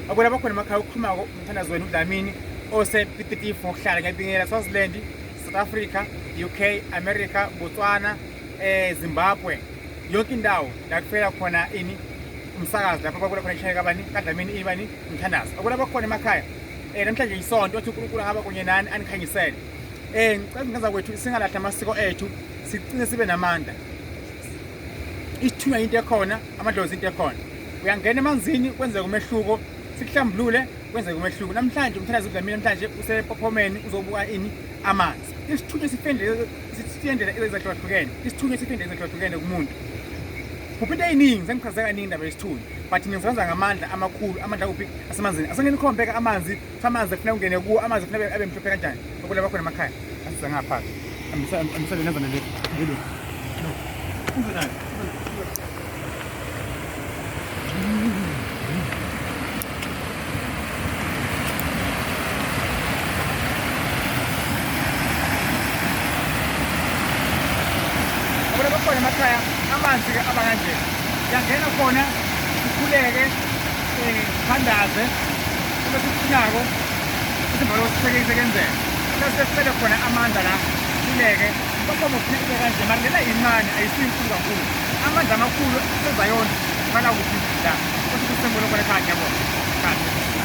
Akwela bakhona emakhaya ukukhulumako umthandazo wenu uDlamini osePitilif ngokuhlala ngiyabingelela Swaziland, South Africa, UK, America, Botswana, Zimbabwe. Yonke indawo la kufela khona ini umsakazi lapho bakula khona ishayeka kabani kaDlamini ibani umthandazo. Akwela bakhona emakhaya. Namhlanje isonto othi uNkulunkulu angaba kunye nani anikhanyisele. Ngicela ingane zakwethu singalahli amasiko ethu siqine sibe namandla. Isithunywa into ekhona, amadlozi into ekhona. Uyangena emanzini kwenzeka umehluko, sikuhlambulule kwenzeka umehluko. Namhlanje umthandazo uDlamini namhlanje usepophomeni uzobuka ini amanzi. Isithunywa sifendele sifendele ezahlukahlukene. Isithunywa sifendele ezahlukahlukene kumuntu. Kuphi into eyiningi sengichaze kaningi indaba yesithunywa but ngisebenza ngamandla amakhulu, amandla kuphi asemanzini. Asengeni ikhombeka amanzi, amanzi kufuneka ungene kuwo, amanzi kufuneka abe mhlophe kanjani. Okulaba khona emakhaya. Asiza ngapha. Ambisa ambisa le ngazana le. Lelo. Uze nayo. Abantu abakhona emakhaya amanzi-ke aba kanje. Uyangena khona ukhuleke, thandaze, uma sikufunako isimbolo sisekenzeka. Bese sicele khona amandla la, sikhuleke. Inkomo ufuna ibe kanje mara lena incane ayisiyo inkulu kakhulu. Amandla amakhulu asezayona qala kuphi la. Futhi kusembolo khona ekhaya ngiyabona. Kahle.